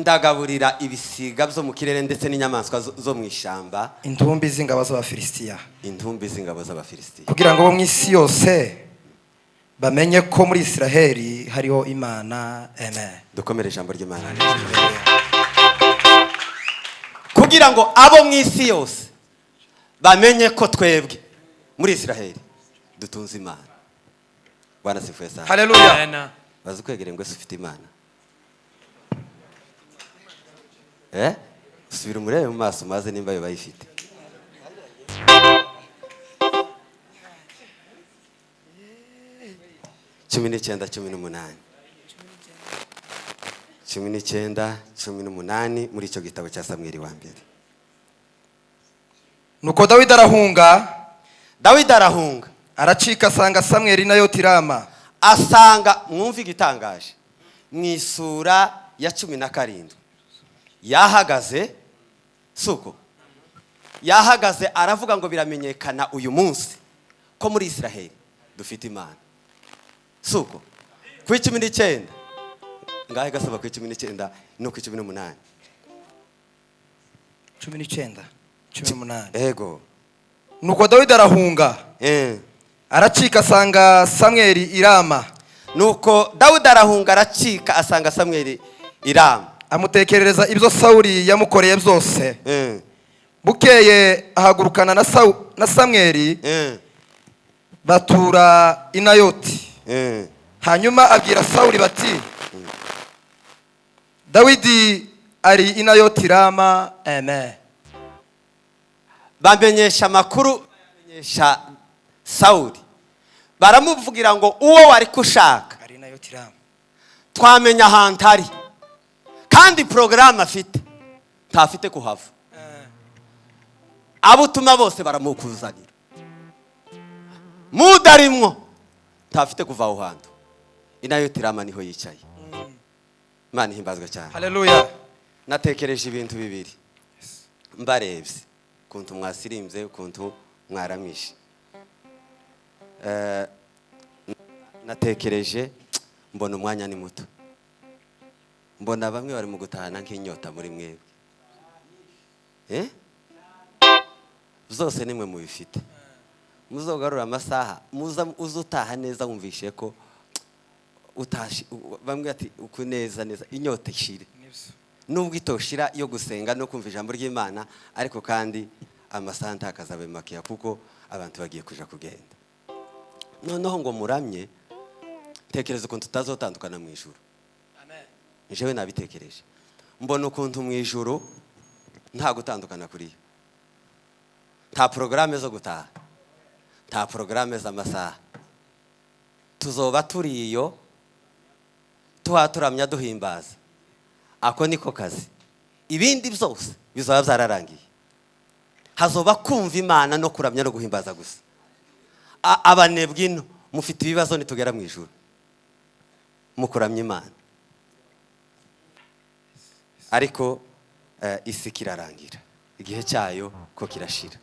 Ndagaburira ibisiga byo mu kirere ndetse n'inyamaswa zo mu ishyamba intumbi z'ingabo z'Abafilisitiya, intumbi z'ingabo z'Abafilisitiya, kugira ngo bo mu isi yose bamenye ko muri Isiraheli hariho Imana. Amen. Dukomere ijambo ry'Imana. Kugira ngo abo mu isi yose bamenye ko twebwe muri Isiraheli dutunze Imana. Bwana asifiwe sana. Haleluya. Amen. Bazi kwegere ngo ese ufite Imana? Eh, subira umurebe mu maso maze nimba yo bayifite. 19 18, 19 18 muri icyo gitabo cya Samweli wa mbere. Nuko Dawidi arahunga. Dawidi arahunga. Aracika, asanga Samweli na Yotirama. Asanga, mwumve igitangaje, mu isura ya 17 yahagaze, suko yahagaze aravuga ngo biramenyekana uyu munsi ko muri Israheli dufite Imana. Suko ku 19, ngahe gasaba ku 19 no ku 18. 19 18. Ego. Nuko Dawidi arahunga, aracika, asanga Samweli i Rama. Nuko Dawudi arahunga, aracika, asanga Samweli i Rama. Amutekerereza ibyo Sawuli yamukoreye byose. Bukeye ahagurukana na Samweli, batura i Nayoti. Hanyuma abwira Sawuli bati: "Dawidi ari i Nayoti Rama." Amen. Bamenyesha amakuru, bamenyesha Sawuli, baramuvugira ngo uwo wari kushaka ari i Nayoti Rama, twamenya ahantu ari, kandi porogaramu afite ntafite kuhava, abo utuma bose baramukuzanira, mudarimwo ntafite kuva aho hantu. I Nayoti Rama niho yicaye. Imana ihimbazwa cyane. Haleluya. Natekereje ibintu bibiri mbarebye ukuntu mwasirimbye, ukuntu mwaramishe. Natekereje mbona umwanya ni muto, mbona bamwe bari mu gutahana nk'inyota muri mwebwe. Zose nimwe mubifite, muzogarura amasaha, muza uza utaha neza, wumvishe ko utashi. Bamwe ati uku neza neza inyota ishire, nubwo itoshira yo gusenga no kumva ijambo ry'Imana, ariko kandi amasaha ntakazabe makeya, kuko abantu bagiye kuja kugenda. Noneho ngo muramye, tekereza ukuntu tutazotandukana mu ijuru. Jewe nabitekereje mbona ukuntu mu ijuru nta gutandukana kuriyo, nta porogaramu zo gutaha, nta porogaramu z'amasaha. Tuzoba turi iyo tuha turamya, duhimbaza, ako niko kazi. Ibindi byose bizaba byararangiye, hazoba kumva Imana no kuramya no guhimbaza gusa. Abanebwe ino mufite ibibazo nitugera mu ijuru mukuramya Imana, ariko isi kirarangira, igihe cyayo ko kirashira.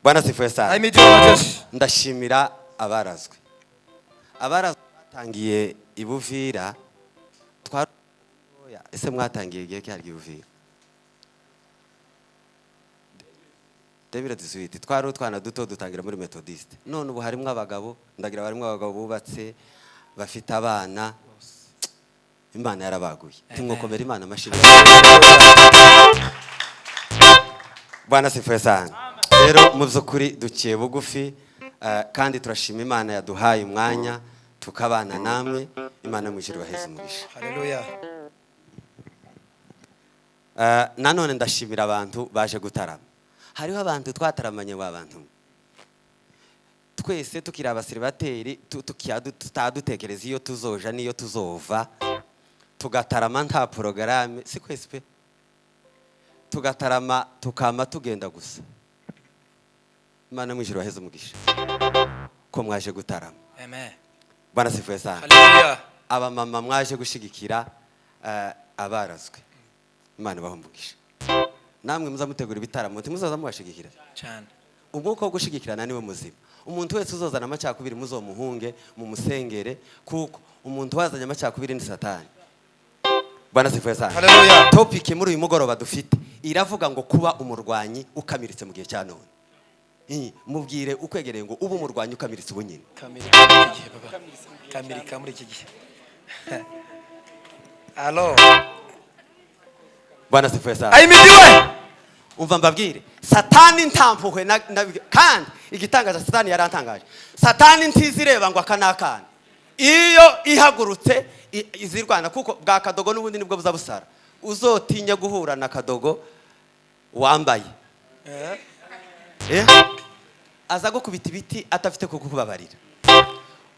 Bwana asifiwe sana. Ahimidiwe majeshi. Ndashimira abarazwe. Abarazwe batangiye i Buvira. Oya, ese mwatangiye igihe cyari i Buvira 2018? Twari utwana duto dutangira muri Methodiste. None ubu harimo abagabo, ndagira barimo abagabo bubatse, bafite abana. Imana yarabaguye, tumwokomera Imana amashyi. Bwana asifiwe sana. Rero mu by'ukuri duciye bugufi, kandi turashima Imana yaduhaye umwanya tukabana namwe. Imana mu ijuru ibaheze umugisha. Haleluya. Nanone ndashimira abantu baje gutarama. Hariho abantu twataramanye, wa bantu twese tukiri abasiribateri, tutadutekereza iyo tuzoja n'iyo tuzova, tugatarama nta porogaramu, si kwese pe, tugatarama tukama tugenda gusa. Imana mu ijuru ibaheze umugisha ko mwaje gutarama. Amen. Bwana asifiwe sana. Haleluya. Abamama mwaje gushigikira abarazwe, Imana ibahe umugisha. Namwe muza mutegura ibitaramo, ntimuzaza mubashigikira? Cyane. Umwuka wo gushigikirana niwe muzima. Umuntu wese uzozana amacakubiri muzomuhunge, mumusengere, kuko umuntu wazanye amacakubiri ni Satani. Bwana asifiwe sana. Haleluya. Topic muri uyu mugoroba dufite iravuga ngo kuba umurwanyi ukamiritse mu gihe cya none. Mubwire ukwegereye ngo ube umurwanyi ukamiritse ubu nyine. Kamirika muri iki gihe baba. Kamirika muri iki gihe. Alo. Bwana asifiwe sana. Ahimidiwe. Umva mbabwire, Satani ntampuhwe kandi igitangaza Satani yarantangaje. Satani ntizireba ngo aka n'akana. Iyo ihagurutse izirwana kuko bwa kadogo n'ubundi nibwo buza busara. Uzotinye guhura na kadogo wambaye. Aza gukubita ibiti atafite kukubabarira.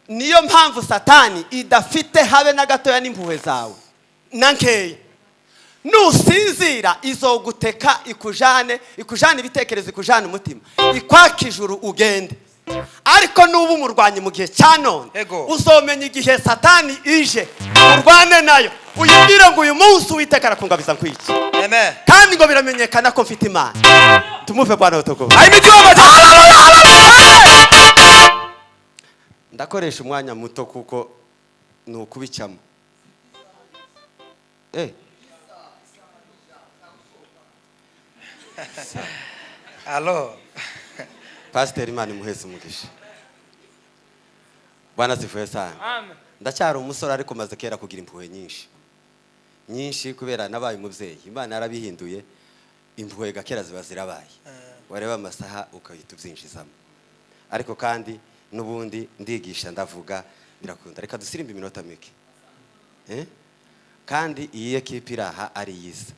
Niyo mpamvu Satani idafite habe na gatoya n'impuhwe zawe na nkeya. Nusinzira izoguteka ikujane, ikujane ibitekerezo, ikujane umutima, ikwaka ijuru ugende. Ariko nuba umurwanyi mu gihe cya none, uzomenya igihe Satani ije urwane nayo, uyibwire ngo uyu munsi Uwiteka arakungabiza nkwiki. Amen. Kandi ngo biramenyekana ko mfite Imana. Tumuve Bwana utukufu. Ndakoresha umwanya muto kuko ni ukubicamo. Alo. Pastor Imana imuheze umugisha. Bwana asifiwe sana. Amen. Ndacyari umusore ariko maze kera kugira impuhwe nyinshi. Nyinshi kubera nabaye umubyeyi. Imana yarabihinduye, impuhwe gakera ziba zirabaye. Wareba amasaha ukahita ubyinjizamo. Ariko kandi nubundi ndigisha ndavuga birakunda. Reka dusirimbe iminota mike. Kandi iyi ekipe iraha ari yiza.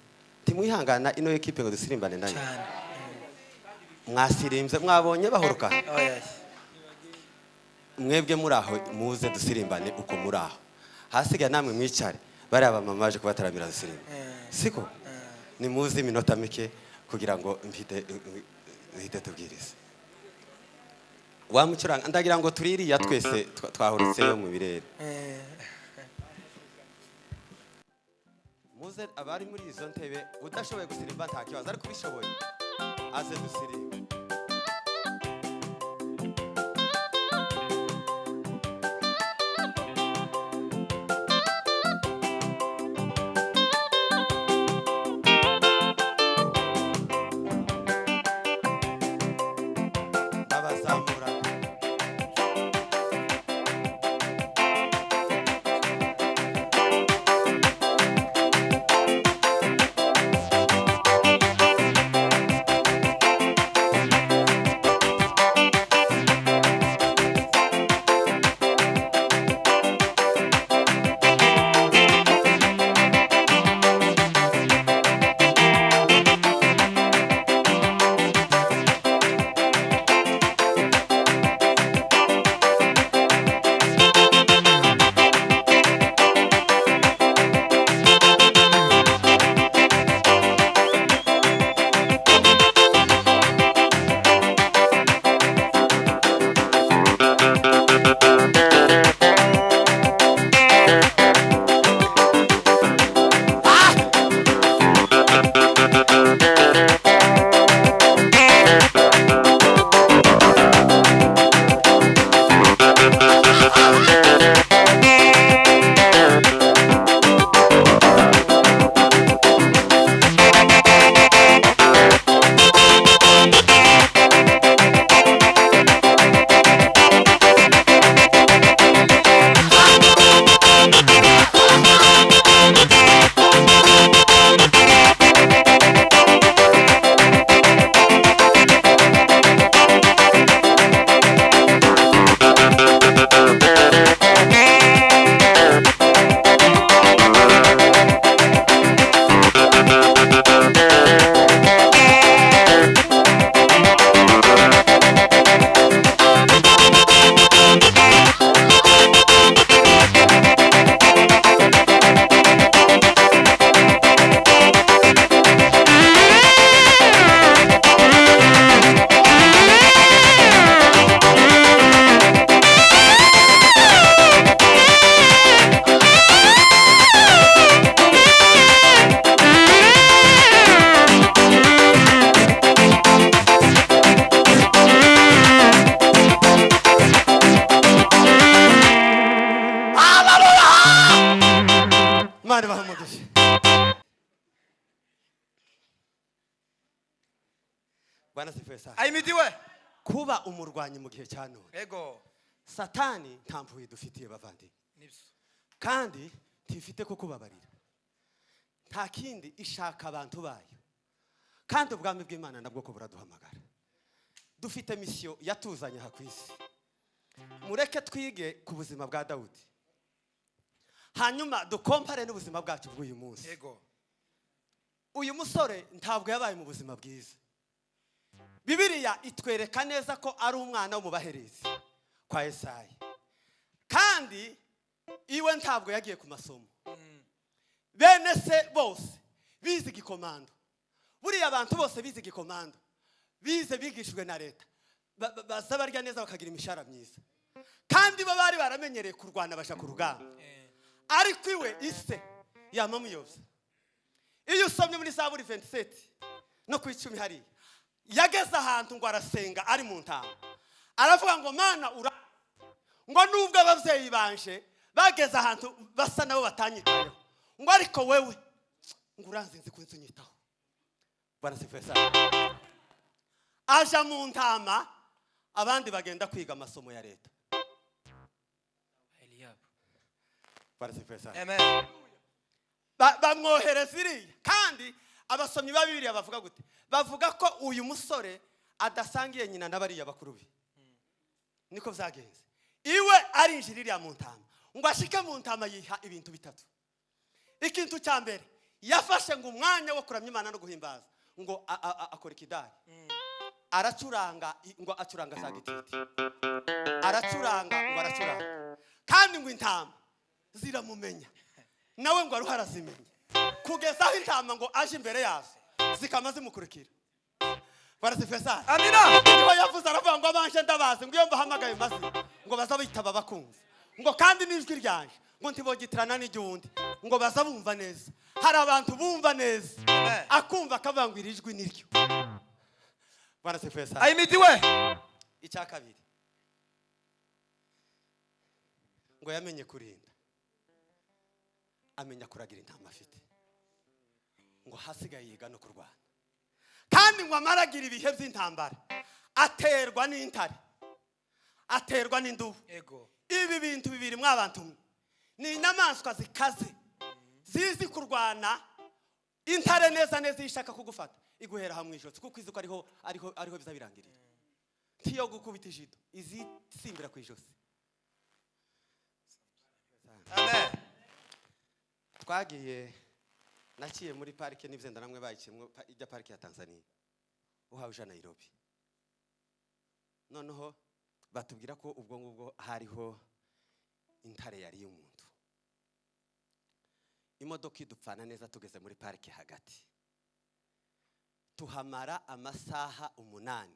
Timwihangana ino ekipe ngo dusirimbane nayo. Mwasirimbye mwabonye bahuruka. Oh yes. Mwebwe muri aho muze dusirimbane uko muri aho. Hasigaye namwe mwicare bari aba mama baje kubataramira dusirimbe. Siko? Ni muze iminota mike kugira ngo mpite tubwirize. Wamucuranga ndagira ngo tuririya twese twahurutse mu birere. Muze abari muri izo ntebe udashoboye gusirimba nta kibazo ariko ubishoboye aze dusirimbe. Ndabazamura. Bwana asifiwe sana. Ahimidiwe. Kuba umurwanyi mu gihe cya none. Ego. Satani nta mpuhwe dufitiye, bavandimwe. Nibyo. Kandi ntifite kukubabarira, nta kindi ishaka abantu bayo. Kandi ubwami bw'Imana nabwo ko buraduhamagara, dufite mission yatuzanye aha ku isi. Mureke twige ku buzima bwa Dawudi, hanyuma dukompare n'ubuzima bwacu bw'uyu munsi. Ego. Uyu musore ntabwo yabaye mu buzima bwiza. Bibiliya itwereka neza ko ari umwana wo mu baherezi kwa Esayi, kandi iwe ntabwo yagiye ku masomo. Bene se bose bize igikomando. Buriya abantu bose bize igikomando, bize bigishijwe na leta, baza barya neza, bakagira imishahara myiza, kandi bo bari baramenyereye kurwana, baja ku rugamba. Ariko iwe ise yamamuyobya. Iyo usomye muri Zaburi 27 no ku 10 hariya, yageze ahantu ngo arasenga ari mu ntama, aravuga ngo: "Mana, ura ngo nubwo ababyeyi banje bageze ahantu basa nabo batanyitayeho, ngo ariko wewe ngo uranzi, nzi ko nzi unyitaho." Bwana asifiwe sana. Aja mu ntama, abandi bagenda kwiga amasomo ya leta. Eliyabu. Bwana asifiwe sana. Amen. Bamwohereza iriya. Kandi abasomyi ba Bibiliya bavuga gute? Bavuga ko uyu musore adasangiye nyina na bariya bakuru be. Niko byagenze. Iwe arinjira iriya mu ntama, ngo ashike mu ntama yiha ibintu bitatu. Ikintu cya mbere, yafashe ngo umwanya wo kuramya Imana no guhimbaza, ngo akora ikidari, aracuranga, ngo acuranga za gititi, aracuranga, ngo aracuranga, kandi ngo intama ziramumenya, nawe ngo aruhe arazimenya, kugeza aho intama ngo aje imbere yazo zikama zimukurikira. Barazifesa. Amina. Niho yavuze, aravuga ngo: "Abanje ndabazi, ngo iyo mbahamagaye mazina, ngo baza bitaba bakumva, ngo kandi n'ijwi ryanje ngo ntibogitirana n'iry'uwundi, ngo baza bumva neza." Hari abantu bumva neza. Amen. Akumva akavuga ngo iri jwi niryo. Barazifesa. Ahimidiwe. Icya kabiri, ngo yamenye kurinda, amenya kuragira intama afite, ngo hasigaye yiga no kurwana. Kandi ngo amaragira ibihe by'intambara, aterwa n'intare, aterwa n'indubu. Ego. Ibi bintu bibiri, mwabantu mwe, ni inyamaswa zikaze zizi kurwana. Intare neza neza, iyo ishaka kugufata iguhera hamwe ijosi, kuko izi ko ariho biza birangirira. Ntiyo gukubita ijido, izisimbira ku ijosi. Amen. Twagiye, naciye muri parike n'ibyenda namwe bayiciyemo, ijya parike ya Tanzania uhawe uja Nairobi. Noneho batubwira ko ubwo ngubwo hariho intare yariye umuntu. Imodoka idupfana neza tugeze muri parike hagati, tuhamara amasaha 8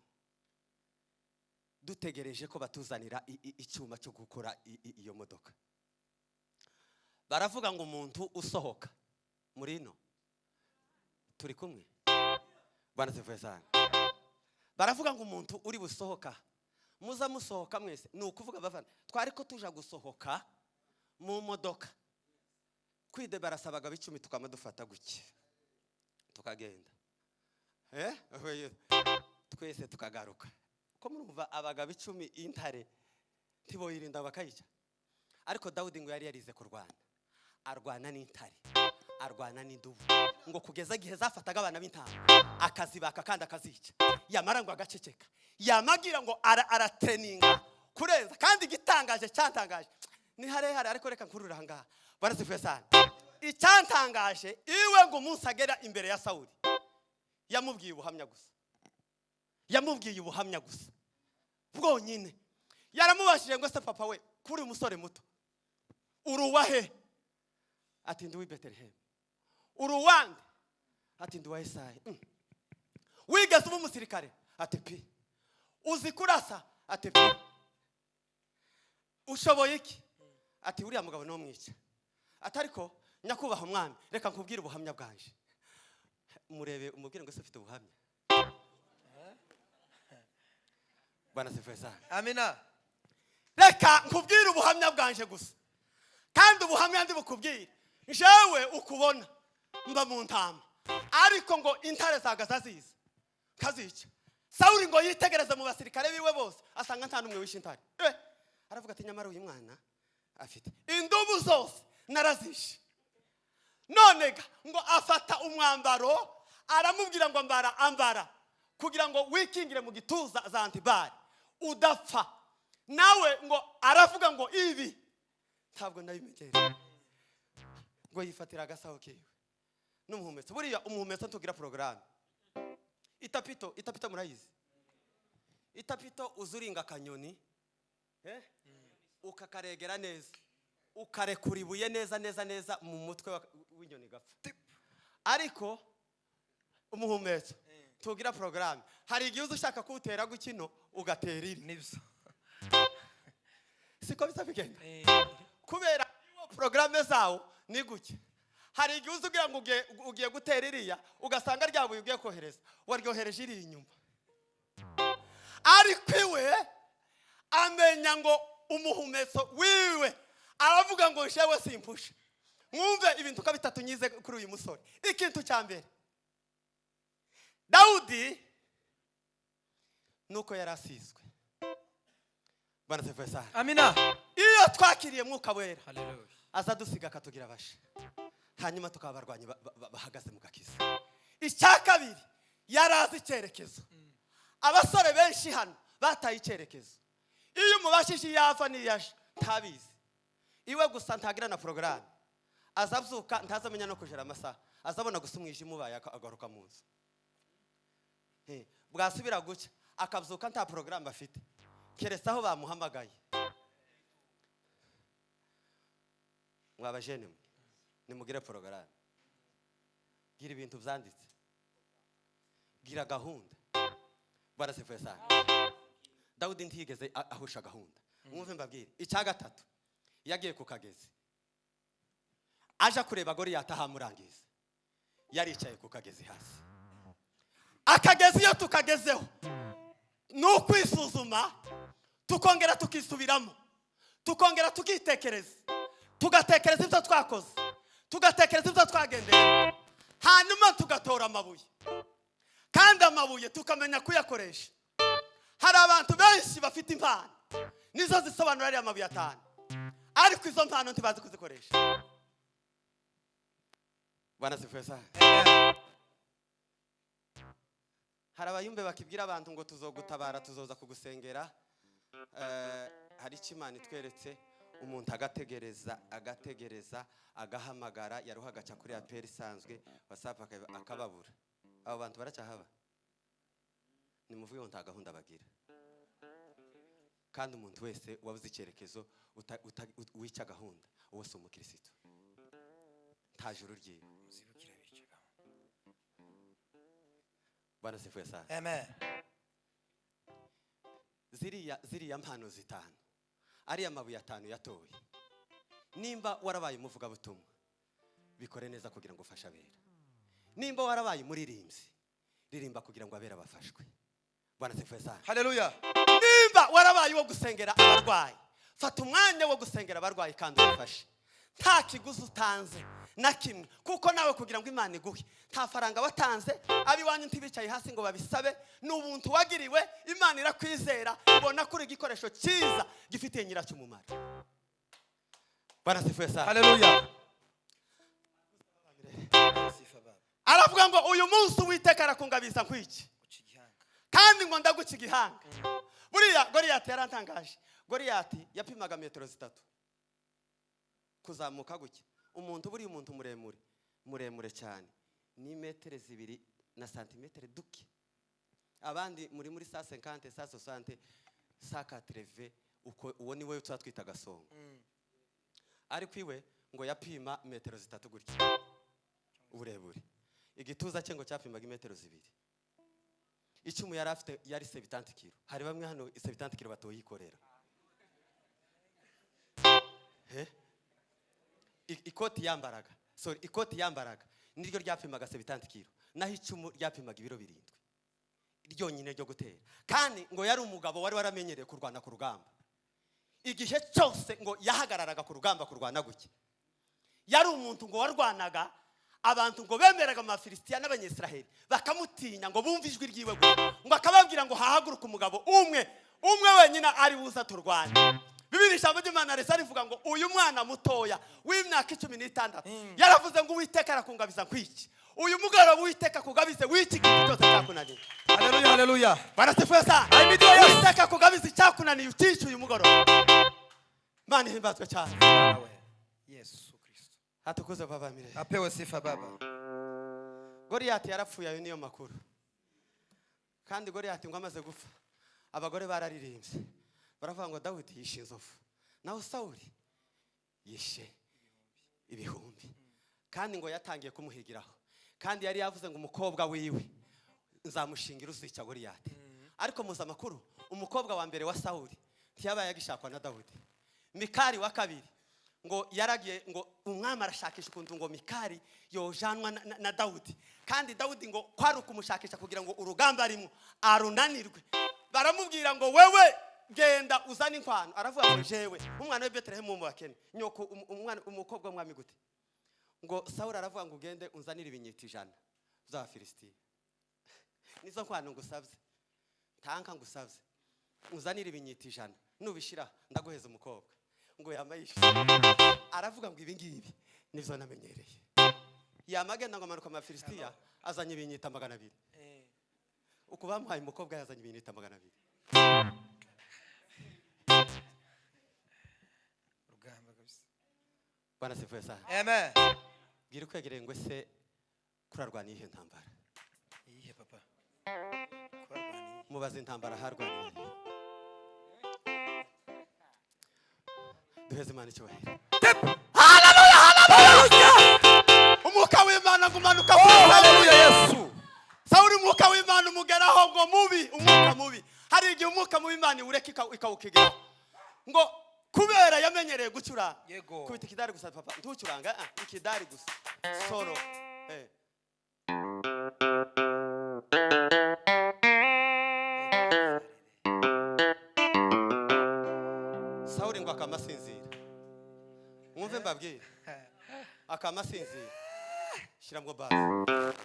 dutegereje ko batuzanira icyuma cyo gukora iyo modoka. Baravuga ngo umuntu usohoka muri ino, turi kumwe, bwana asifiwe sana. Baravuga ngo umuntu uri busohoka, muza musohoka mwese. Ni ukuvuga bavana, twari ko tuja gusohoka mu modoka kwide, barasabaga 10, tukama dufata guke tukagenda. Twese tukagaruka. Ko murumva abagabo 10, intare ntiboyirinda bakayica? Ariko Dawudi ngo yari yarize kurwana, arwana n'intare, arwana n'indubu, ngo kugeza igihe zafataga abana b'intama akazibaka kandi akazica, yamara ngo agaceceka, yamagira ngo arateninga kurenza. Kandi igitangaje, cyantangaje ni harehare, ariko reka nkurure aha ngaha. Barasifuye sana. Icyantangaje iwe, ngo umunsi agera imbere ya Sawuli, yamubwiye ubuhamya gusa, yamubwiye ubuhamya gusa bwonyine. Yaramubashije ngo: "Se papa we, kuri uyu musore muto, uri uwahe?" Ati: "Ndi uw'i Betelehemu." "Uri uwande?" Ati: "Ndi uwa Esayi." "Wigeze uba umusirikare?" Ati: "Pi." "Uzi kurasa?" Ati: "Pi." "Ushoboye iki?" Ati: "Uriya mugabo niwo mwica." Ati: "Ariko nyakubahwa umwami, reka nkubwire ubuhamya bwanje." Murebe, umubwire ngo: "Se ufite ubuhamya?" Bwana asifiwe sana. Amina. "Reka nkubwire ubuhamya bwanje gusa, kandi ubuhamya ndi bukubwire, jewe ukubona mba mu ntama, ariko ngo intare zagaza ziza kazica." Sawuli ngo yitegereze mu basirikare biwe bose, asanga nta n'umwe wishe intare. Aravuga ati: "Nyamara uyu mwana afite indubu zose narazishe." None ga ngo afata umwambaro, aramubwira ngo: "Ambara, ambara kugira ngo wikingire mu gituza za anti-balles, udapfa." Nawe ngo aravuga ngo: "Ibi ntabwo nabimenyereye." Ngo yifatira agasaho kiwe n'umuhumetso. Buriya umuhumetso ntugira porogaramu. Itapito, itapito murayizi. Itapito uzuringa akanyoni, ukakaregera neza, ukarekura ibuye neza neza neza mu mutwe w'inyoni, gapfa. Ariko umuhumetso tugira porogaramu. Hari igihe uza ushaka kuwutera gukino, ugatera iri. Nibyo. Siko bisa bigenda, kubera iwo porogaramu zawo ni guke. Hari igihe uza ugira ngo ugiye gutera iriya, ugasanga rya buye ugiye kohereza waryohereje iri inyuma. Ariko iwe amenya ngo umuhumetso wiwe, aravuga ngo: "Jewe simpusha." Mwumve ibintu uko bitatu nyize kuri uyu musore. Ikintu cya mbere, Dawudi nuko yari asizwe. Bwana asifiwe sana. Amina. Iyo twakiriye Mwuka Wera, Haleluya. aza dusiga akatugira abasha, hanyuma tukaba abarwanyi bahagaze mu gakiza. Icya kabiri, yari azi icyerekezo. Abasore benshi hano bataye icyerekezo. Iyo umubashije iyo ava n'iyo aje, ntabizi. Iwe gusa ntagira na porogaramu. Aza abyuka, ntazamenya no kujera amasaha. Azabona gusa umwijima ubaye, agaruka mu nzu. Bwasubira gucya, akabyuka nta porogaramu afite, keretse aho bamuhamagaye. Mwabajene mwe, nimugire porogaramu, gira ibintu byanditse, gira gahunda. Bwana asifiwe sana. Dawudi ntiyigeze ahusha gahunda. Mwumve mbabwire icya gatatu: yagiye ku kagezi aja kureba Goriyati ahamurangiza. Yaricaye ku kagezi hasi. Akagezi iyo tukagezeho ni ukwisuzuma, tukongera tukisubiramo, tukongera tukitekereza, tugatekereza ibyo twakoze, tugatekereza ibyo twagendeye, hanyuma tugatora amabuye, kandi amabuye tukamenya kuyakoresha. Hari abantu benshi bafite impano, nizo zisobanura ariya mabuye atanu, ariko izo mpano ntibazi kuzikoresha. Bwana asifiwe sana. Hari abayumbe bakibwira abantu ngo: "Tuzogutabara, tuzoza kugusengera." Hari icyo Imana itweretse. Umuntu agategereza, agategereza, agahamagara, yaruha agaca kuri appel isanzwe, WhatsApp, akababura. Abo bantu baracyahaba. Nimuvuge ngo nta gahunda bagira. Kandi umuntu wese wabuze icyerekezo, wica gahunda, uwo si umukirisitu, nta juru ryiwe. Muzibukire bice gahunda. Bwana asifiwe sana. Amen. Ziriya mpano zitanu, ariya mabuye atanu yatoye, nimba warabaye umuvugabutumwa, bikore neza kugira ngo ufashe abera. Nimba warabaye umuririmbyi, ririmba kugira ngo abera bafashwe. Bwana asifiwe sana. Haleluya. Nimba warabaye uwo gusengera abarwayi, fata umwanya wo gusengera abarwayi kandi ubafashe nta kiguzi utanze na kimwe, kuko nawe kugira ngo Imana iguhe, nta faranga watanze. Ab'iwanyu ntibicaye hasi ngo babisabe. Ni ubuntu wagiriwe. Imana irakwizera, ibona ko uri igikoresho cyiza gifitiye nyiracyo umumaro. Bwana asifiwe sana. Haleluya. Aravuga ngo: "Uyu munsi Uwiteka arakungabiza nkwiki Guca igihanga. kandi ngo ndaguca igihanga." Buriya Goriyati yarantangaje. Goriyati yapimaga metero 3 kuzamuka gutya. Umuntu, buriya umuntu muremure, muremure cyane, ni metero 2 na santimetero duke. Abandi muri 150, 160, 180 uko. Uwo ni we tuba twita agasongo. Ariko iwe ngo yapima metero 3 gutya uburebure. Igituza cye ngo cyapimaga imetero 2. Icumu yari afite yari 70 kilo. Hari bamwe hano 70 kilo batoyikorera. He? Ikoti yambaraga, sorry, ikoti yambaraga niryo ryapimaga 70 kilo, naho icumu ryapimaga ibiro 7 ryonyine ryo gutera. Kandi ngo yari umugabo wari waramenyereye kurwana ku rugamba. Igihe cyose ngo yahagararaga ku rugamba kurwana gutya, yari umuntu ngo warwanaga. Abantu ngo bemeraga Amafilisitiya n'Abanyisiraheli bakamutinya, ngo bumve ijwi ryiwe gusa, ngo akababwira ngo hahaguruke umugabo umwe umwe wenyine ari buze turwane. Bibiri, ijambo ry'Imana risa rivuga ngo uyu mwana mutoya w'imyaka 16 yaravuze ngo: "Uwiteka arakungabiza nkwiki uyu mugoroba. Uwiteka akugabize w'iki kintu cyose cyakunaniye." Haleluya, haleluya. Barasifuye sana. Ahimidiwe Yesu. Uwiteka akugabize icyakunaniye, ucyice uyu mugoroba. Imana ihimbazwe cyane. Nawe Yesu Kristo. Hatukuze Baba milele. Apewe sifa Baba. Goliyati yarapfuye, ayo niyo makuru. Kandi Goliyati ngo amaze gupfa, abagore bararirimbye, baravuga ngo Dawidi yishe inzovu, naho Sawuli yishe ibihumbi. Kandi ngo yatangiye kumuhigiraho, kandi yari yavuze ngo umukobwa wiwe nzamushingira uzica Goliyati. Ariko muzi amakuru, umukobwa wa mbere wa Sawuli ntiyabaye agishakwa na Dawidi. Mikari wa kabiri ngo yaragiye, ngo umwami arashakisha ukuntu ngo Mikari yojanwa na Dawudi. Kandi Dawudi ngo kwari ukumushakisha kugira ngo urugamba arimo arunanirwe. Baramubwira ngo: "Wewe genda uzane inkwano." Aravuga ngo: "Jewe umwana w'i Betelehemu mu bakene, nyoko umwana umukobwa w'umwami gute?" Ngo Sawuli aravuga ngo: "Ugende unzanire ibinyita 100 z'Abafilisitiya, nizo nkwano ngusabye, tanka ngusabye, unzanire ibinyita 100, nubishira ndaguheza umukobwa." Ngo yama yishyuye, aravuga ngo: "Ibi ngibi nibyo namenyereye." Yama agenda, ngo amanuka Amafilisitiya, azanye ibinyita 200. Uku bamuhaye umukobwa, yazanye ibinyita 200. Rugamba kabisa. Bwana sifuye sana. Amen. Bwira ukwegereye ngo: "Ese kurarwana iyihe ntambara?" Iyihe, papa? Kubarwaniye. Mubaze intambara harwaniye. Duheze Imana icyubahiro. Umwuka w'Imana ngo umanuka kuri Oh, Sawuli. haleluya Yesu. Sawuli, umwuka w'Imana umugeraho ngo mubi, umwuka mubi. Hari igihe umwuka mubi Imana iwureka ikawukigeraho, ngo kubera yamenyereye gucuranga. Yego. Kubita ikidari gusa, papa, ntucuranga, ikidari gusa, solo. Sawuli ngo akamasinzira, mwumve mbabwire, akamasinzira, shyiramo bass. Bass,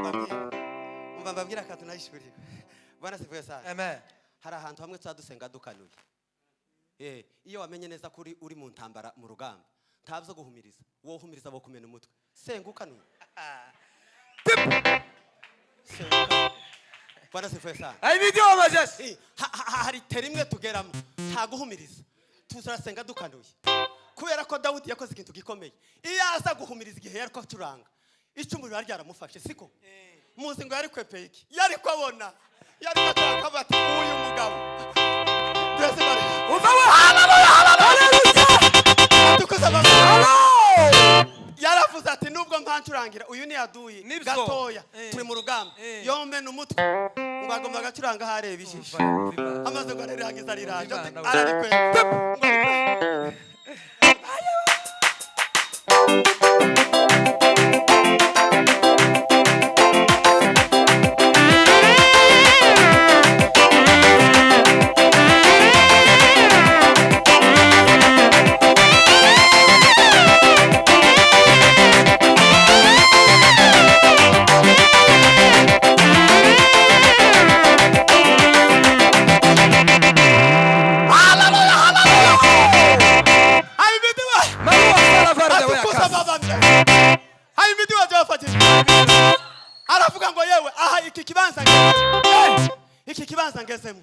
bass, bass. Umva mbabwire akantu nayishuriwe. Bwana sifuye sana. Amen. Hari ahantu hamwe tuba dusenga dukanuye. Iyo wamenye neza ko uri mu ntambara, mu rugamba, ntabyo guhumiriza. Wowe uhumiriza bo kumena umutwe. Senga ukanuye, senga ukanuye. Bwana sifuye sana. Ahimidiwe majeshi. Hari tera imwe tugeramo nta guhumiriza, turasenga dukanuye, kubera ko Dawudi yakoze ikintu gikomeye. Iyo aza guhumiriza igihe yari ko acuranga, icumu riba ryaramufashe, siko muzi? Ngo yari kwepeye iki, yari ko abona, yari ko acuranga, akavuga ati: "Uyu mugabo twese bari." Umva we, haleluya, haleluya. Dukoze amaboko. Hello. Yaravuze ati: "Nubwo mpancurangira uyu ni aduyi Nibyo. gatoya, turi mu rugamba, yomena umutwe." Ngo agomba agacuranga aho areba ijisho. Umva, umva Imana. Amaze ngo ararirangiza, ariraje ati Imana we. ararikwega, ngo arikwega. Ahimidiwe. Maua sala varde we Atukuza akasi. Baba ahimidiwe Jehova. Aravuga ngo: "Yewe, aha iki kibanza ngezemo, iki kibanza ngezemo,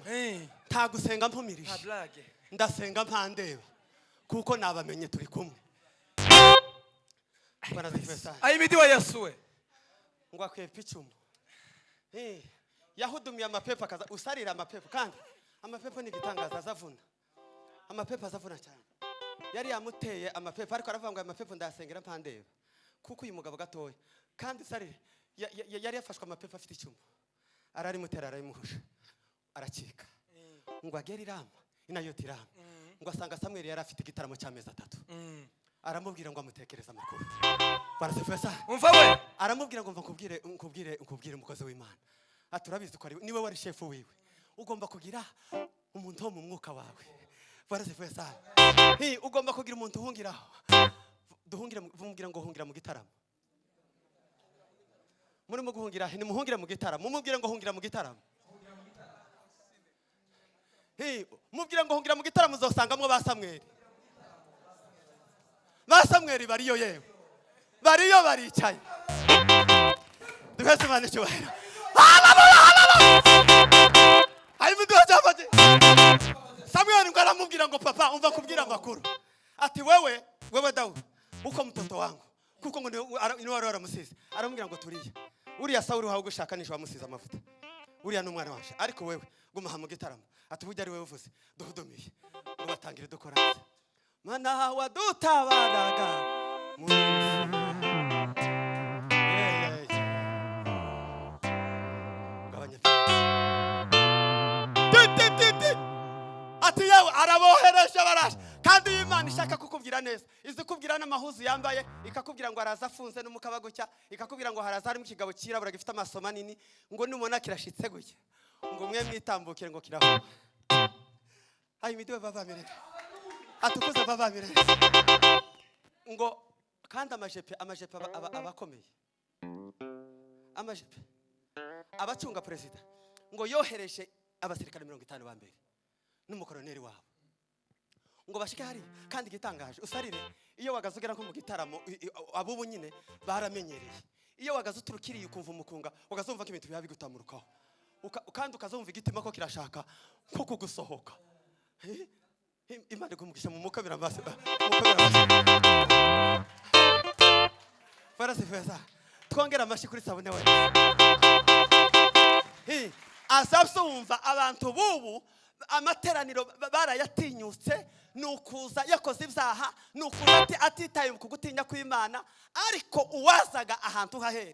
nta gusenga mpumirije." Nta blague. Ndasenga mpandeba, kuko nabamenye turi kumwe. Bwana asifiwe sana. Ahimidiwe Yesu we. Ngo akwepa icumu. Yahudumiye amapepo, akaza usarira amapepo. Kandi amapepo ni igitangaza, azavuna amapepo, azavuna cyane. Yari yamuteye amapepo, ariko aravuga ngo: "Aya mapepo ndayasengera mpandeba, kuko uyu mugabo gatoya." Kandi sarire yari yafashwe amapepo afite icumu, ararimutera, ararimuhusha, arakika. Ngo agere Irama, Inayoti Irama, ngo asanga Samweli yari afite igitaramo cy'amezi 3. Aramubwira ngo amutekereze amakuru. Barasifuye sana. Umva we. Aramubwira ngo: "Mva nkubwire, nkubwire, nkubwire, umukozi w'Imana." Ati: "Urabizi ko ari niwe wari shefu wiwe, ugomba kugira umuntu wo mu mwuka wawe." Bwana asifiwe sana. Hi, ugomba kugira umuntu uhungiraho. Duhungire, mubwira ngo hungira mu gitaramo. Murimo guhungira, ni muhungire mu gitaramo. Mumubwire ngo hungira mu gitaramo. Hi, mubwire ngo hungira mu gitaramo, uzosangamo ba Samweli. Ba Samweli bariyo, yewe. Bariyo baricaye. Duhese Imana icyubahiro. Samweli ngo aramubwira ngo papa, umva kubwira amakuru. Ati wewe, wewe Dawudi, uko mtoto wangu. Kuko ngo ni wari waramusize. Aramubwira ngo turiya. Uriya Sawuli wawe ugushaka nisho wamusize amavuta. Uriya ni umwana wanje. Ariko wewe guma mu gitaramo. Ati burya ari wewe uvuze. Duhudumiye. Ngo batangire dukoranze. Mana wadutabaraga mu ati yewe arabohereje baraje. Kandi iyo Imana ishaka kukubwira neza, izi kubwira n'amahuzu yambaye, ikakubwira ngo araza afunze n'umukaba gutya, ikakubwira ngo haraza harimo ikigabo cyirabura gifite amaso manini, ngo numubona kirashitse gutya, ngo mwe mwitambukire ngo kirahuha. Ayi midiwe baba mirere. Atukuze baba mirere. Ngo kandi amajepe, amajepe abakomeye. Amajepe abacunga president ngo yohereje abasirikare 50 ba mbere n'umukoroneri wabo ngo bashike hari. Kandi gitangaje usarire iyo wagazugera nko mu gitaramo, abubu nyine baramenyereye. Iyo wagaze uturukiriye ukumva umukunga, wagazumva ko ibintu biba bigutamurukaho, kandi ukazumva igitima ko kirashaka nko kugusohoka. Imana igumugisha mu mukamira amaso, mukamira amaso. Farasi feza. Twongera amashyi kuri sabune we. Azabumva abantu bubu amateraniro barayatinyutse, nukuza yakoze ibyaha, nukuza atitaye ku gutinya kw'Imana. Ariko uwazaga ahantu hahera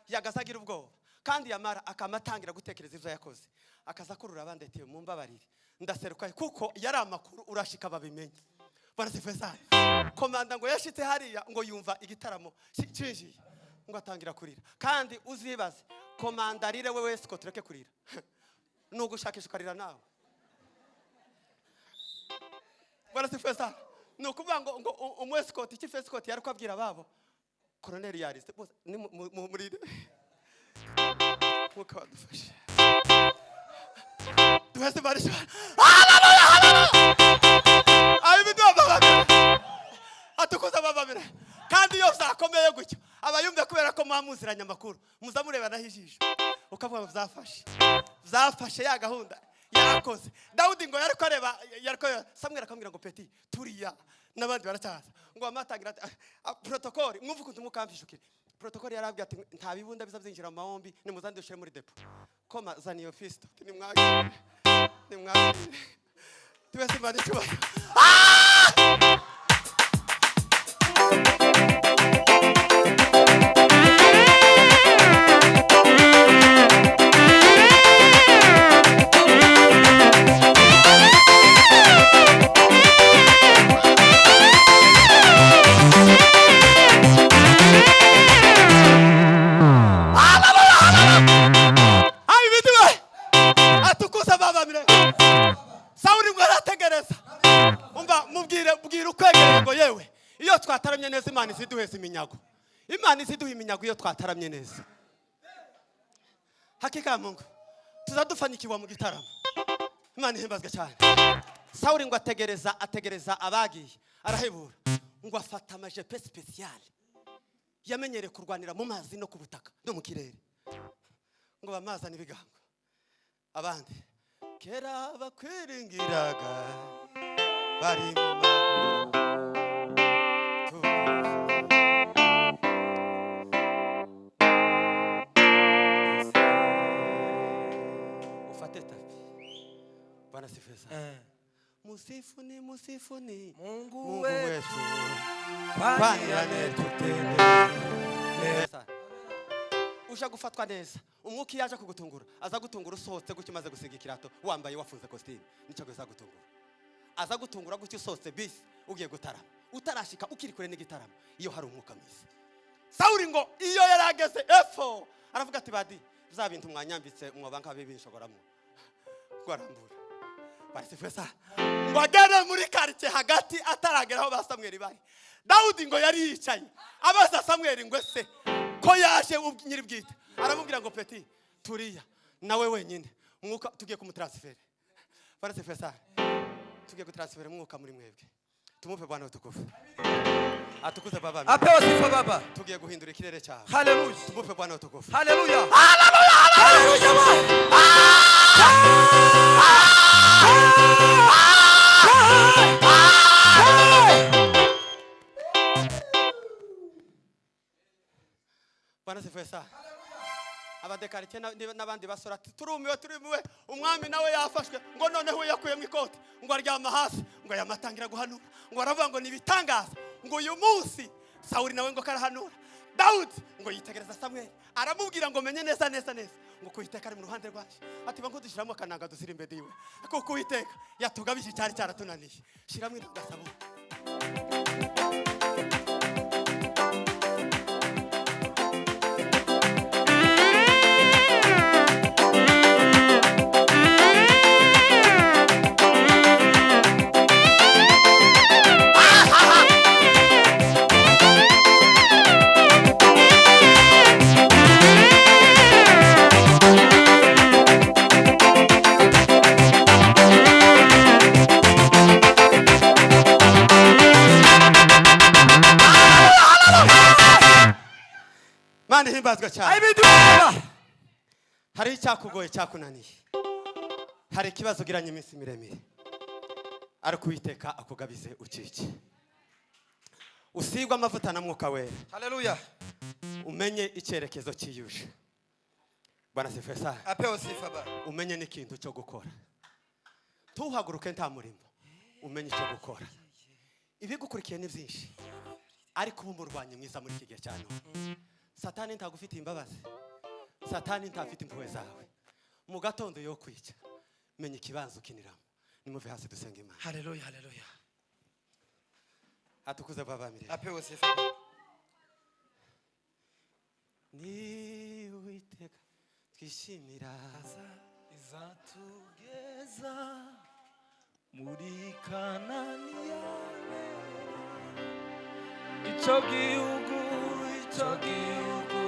yagazagira ubwoba, kandi yamara akamatangira gutekereza ibyo yakoze, akaza kurura abandi ati mumbabarire ndaseruka, kuko yari amakuru urashika babimenye. Bwana asifiwe sana. Komanda ngo yashitse hariya ngo yumva igitaramo cinjiye, ngo atangira kurira. Kandi uzibaze komanda arire we wese ko tureke kurira, nugushakisha ukarira nawe. Bwana asifiwe sana. Ni ukuvuga ngo umwesikoti iki fesikoti yari kwabwira babo koroneri yarize bose ni murire mwuka wadufashe duhese Imana ishimwe. Atukuza bababira. Kandi iyo zakomeye gutyo abayumva kubera ko mwamuziranye amakuru, muzamurebanaho ijisho ukavuga ngo byafashe, byafashe ya gahunda yakoze. Dawudi ngo yariko areba, yariko Samweli akamubwira ngo peti turiya n'abandi baracyaza, ngo amatangira ati, protocole mwumva ukuntu mukamfishukire. Protocole yarabwiye ati nta bibunda biza byinjira mu mahombi, nimuzande dushire muri depo. Koma zana iyo fisto, nimwakire, nimwakire tubese Imana icyubahiro. Ayi bidiwe atukuza baba mire. Sawuli ngo arategereza. Umva mubwire, bwira ukwegereye ngo yewe iyo twataramye neza Imana iziduheza iminyago. Imana iziduha iminyago iyo twataramye neza. Hakika Mungu tuzadufanikiwa mu gitaramo. Imana ihimbazwe cyane. Sawuli ngo ategereza, ategereza abagiye arahebura, ngo afata amajepe special yamenyereye kurwanira mu mazi no ku butaka no mu kirere, ngo bamazane ibigango. Abandi kera bakwiringiraga bari mu mahoro. Ufate tapi. Bwana asifiwe sana. Musifuni, musifuni Mungu Mungu wetu, wetu, kwani kwani anetutendea mema. Uja gufatwa neza, umwuka iyo aje kugutungura aza gutungura usohotse gutyo umaze gusiga ikirato, wambaye wafunze kositimu, nicyo aza gutungura. Aza gutungura gutyo usohotse bisi ugiye gutarama, utarashika ukiri kure n'igitaramo, iyo hari umwuka mwiza. Sawuli ngo iyo yarageze epfo aravuga ati badi bya bintu mwanyambitse mwoba nk'abibishogoramwo, ngo arambura Barasifesa ngo agere muri quartier hagati, ataragera aho ba Samweli bari, Dawudi ngo yari yicaye abaza Samweli ngo: "Ese ko yaje nyiri bwite?" Aramubwira ngo: "Petit, turiya nawe wenyine, umwuka tugiye kumutransfere." Barasifesa, tugiye gutransfere umwuka muri mwebwe. Tumupe Bwana utukufu, atukuze Baba. Apewe sifa Baba. Tugiye guhindura ikirere cyawe. Haleluya. Tumupe Bwana utukufu. Haleluya. Haleluya. Baba. Hey! Bwana sifiwe sana. Aba de quartier n'abandi basore ati: "Turumiwe, turumiwe, umwami nawe yafashwe." Ngo noneho we yakuyemo ikote, ngo aryama hasi, ngo yamatangira guhanura, ngo aravuga ngo nibitangaza, ngo uyu munsi Sawuli nawe ngo karahanura. Dawudi ngo yitegereza Samweli, aramubwira ngo: "Menye neza neza neza ngo kuwiteka ari mu ruhande rwacu." Ati: "Ngo dushyiramo akananga, dushyira imbere iwe, kuko Uwiteka yatugabije icyari cyaratunaniye." Shyiramo inanga, Samweli. Mana ihimbazwa cyane. Ayibidu Baba. Hari icyakugoye, cyakunaniye, hari ikibazo ugiranye iminsi miremire, ariko Uwiteka akugabize ukike, usigwe amavuta na Mwuka Wera. Haleluya. Umenye icyerekezo cyiyuje. Bwana sifiwe sana. Apewe sifa Baba. Umenye n'ikintu cyo gukora, ntuhaguruke nta murimo. Umenye icyo gukora. Ibigukurikiye ni byinshi, ariko uba umurwanyi mwiza muri iki gihe cya none. Satani ntagufitiye imbabazi, Satani ntafite impuhwe zawe. Mu gatondo yo kwica, menya ikibanza ukiniramo. Nimuve hasi dusenga Imana. Haleluya. Haleluya. Atukuze Baba mirembe. Apewe sifa Baba. Ni Uwiteka twishimira. Izatugeza muri Kanani yabera, icyo gihugu, icyo gihugu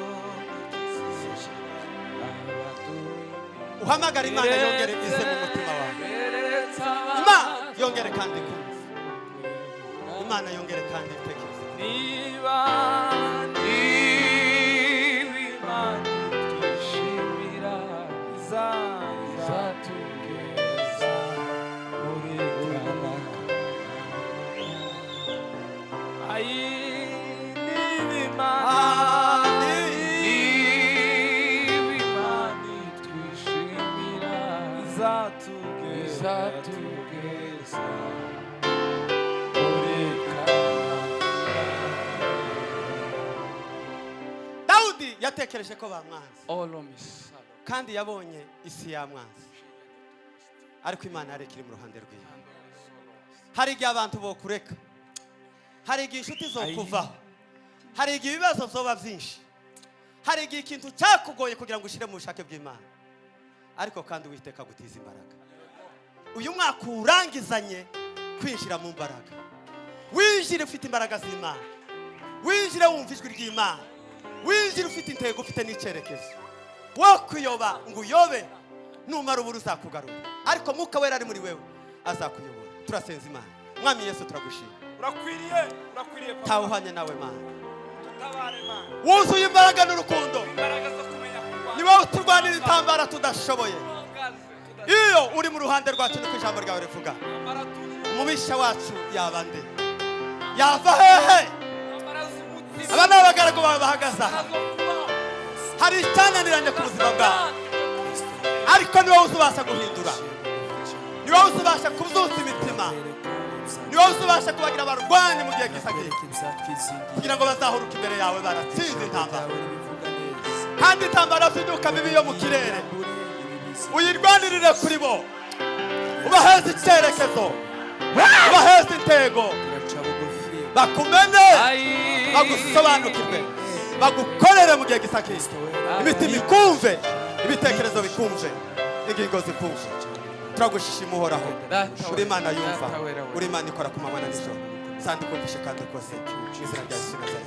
Uhamagara Imana yongere ize mu mutima wawe. Imana yongere kandi kumva, Imana yongere kandi itekereze. Niba niba Imana twishimira, izatugeza muri Kanani. Ayi, niba Imana, niba Imana twishimira, izatugeza muri Kanani. Dawudi yatekereje ko bamwanze, Olomisalo. kandi yabonye isi yamwanze, ariko Imana yari ikiri mu ruhande rwiwe. Hari igihe abantu bokureka, hari igihe inshuti zo kuvaho, hari igihe ibibazo byoba byinshi, hari igihe ikintu cyakugoye kugira ngo ushyire mu bushake bw'Imana, ariko kandi Uwiteka agutiza imbaraga. Uyu mwaka uwurangizanye kwinjira mu mbaraga, winjire ufite imbaraga z'Imana, winjire wumva ijwi ry'Imana, winjire ufite intego, ufite n'icyerekezo. Wo kuyoba ngo uyobe, numara ubura uzakugarura, ariko Mwuka Wera ari muri wewe azakuyobora. Turasenza Imana. Mwami Yesu, turagushima. Urakwiriye, urakwiriye Papa. Ntawuhanye nawe, Mana. Dutabare, Mana. Wuzuye imbaraga n'urukundo. Imbaraga zo kumenya kurwana. Ni wowe uturwanira intambara tudashoboye. Tuhagaze, Iyo uri mu ruhande rwacu, niko ijambo ryawe rivuga, tudamara turi umubisha wacu yaba nde? Yava hehe? intambara z'umutima. Aba ni abagaragu bawe bahagaze aha. Zo kubaho. Hari icyananiranye ku buzima bwawe, ariko ni wowe uzubasha guhindura, ni wowe uzubasha kubyutsa imitima, ni wowe uzubasha kubagira abarwanyi mu gihe gisa nk'iki, kugira ngo bazahuruke imbere yawe baratsinze intambara. Kandi intambara z'ibyuka mibi yo mu kirere uyirwanirire kuri bo, ubaheze icyerekezo, ubaheze intego, bakumene, bagusobanukirwe, bagukorere mu gihe gisa nk'iki. Imitima ikumve, ibitekerezo bikumve, ingingo zikumve. Turagushima Uhoraho. Data Uri Imana yumva, Data wera wera. uri Imana ikora ku manywa na nijoro. Sandi kumvishe kandi rwose mu izina rya Yesu Nazareti.